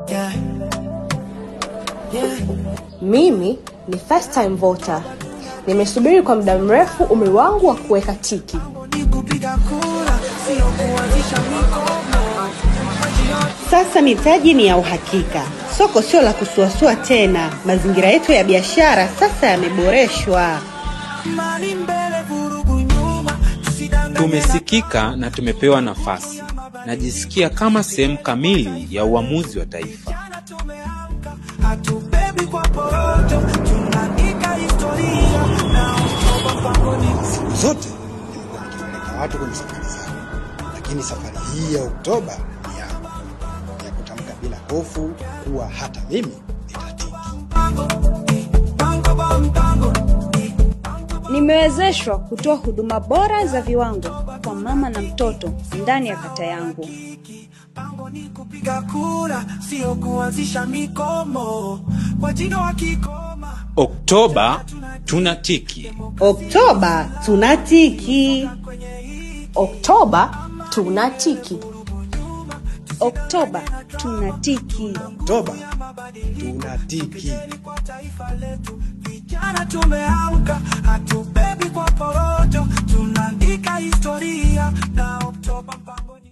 Yeah. Yeah. Mimi ni first time voter. Nimesubiri kwa muda mrefu umri wangu wa kuweka tiki. Ni kupiga kura, sio kuanzisha mikono. Sasa mitaji ni ya uhakika, soko sio la kusuasua tena. Mazingira yetu ya biashara sasa yameboreshwa. Mali mbele, vurugu nyuma, tusidanganye. Tumesikika na tumepewa nafasi. Najisikia kama sehemu kamili ya uamuzi wa taifa. Vijana tumeamka, hatubebi kwa porojo, tunaandika historia na Oktoba mpango ni Siku zote nimekuwa nikipeleka watu kwenye safari zao, lakini safari hii ya Oktoba ni yangu, ya kutamka bila hofu kuwa hata mimi nitatiki. mpango kwa mpango. Nimewezeshwa kutoa huduma bora za viwango kwa mama na mtoto ndani ya kata yangu. Mpango ni kupiga kura, sio kuanzisha mikomo. Wajinga wakikoma, Oktoba tunatiki. Oktoba tunatiki. Oktoba tunatiki. Oktoba tunatiki. Oktoba tunatiki. kwa taifa letu, vijana tumeamka, hatubebi kwa porojo.